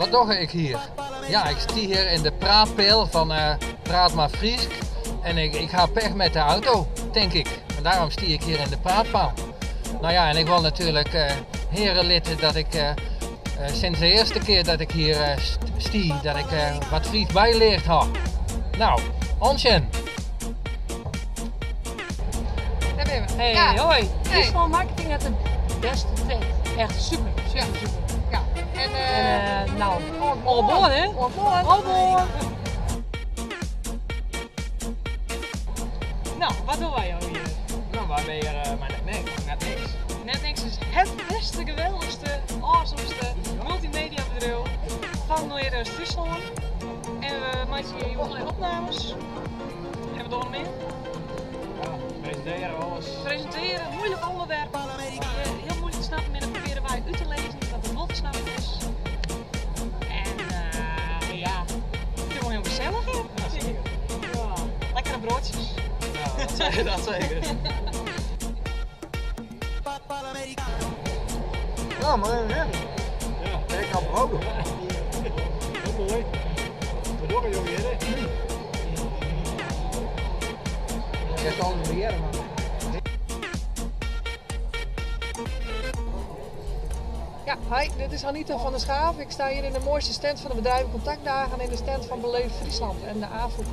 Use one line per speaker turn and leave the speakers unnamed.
Wat doch ik hier? Ja, ik sta hier in de praatpeal fan Praat mar Frysk. En ik ha pech met de auto, tink ik. En daarom sta ik hier in de praatpaal. Nou ja, en ik wil natuurlijk heare litte dat ik sinds de earste kear dat ik hier stie, dat ik wat Frysk byleard ha. Nou, oant sjen!
Daar ben we.
Hey,
Ja.
hoi.
Hey.
Fryslân Marketing hat de bêste tent. Echt super, super, super.
Ja. En,
En, nou,
oant
all
moarn.
aboard, hè?
Oant moarn.
All aboard. Nou, wat dogge wy no hjir?
Nou, wy binne hjir mei NetNiks. NetNiks.
NetNiks is it bêste, geweldichste, awesomeste multimedia bedriuw fan Noardeast-Fryslân. En we meitsje hjir allerlei opnames. En wat dogge we noch mear?
Ja, presintearje alles.
Presintearje, muoilike ûnderwerpen. Hiel muoilik te snappen en dat probearje wy út te lizzen dat it wol te snappen is. En ja, it is wol hiel gesellich hjir.
Ja, seker.
Ja, lekkere broadsjes.
Ja, dat seker. Dat seker.
Ja, maar even zeggen.
Ja.
Ik had brood.
Hiel moai. We dogge jo hjir, hè?
Je hebt al een weer, man.
Ja, hi, dit is Anita van der Schaaf. Ik sta hier in de mooiste stand van de Bedrijven Contactdagen in de stand van Beleef Friesland en de AFOEP.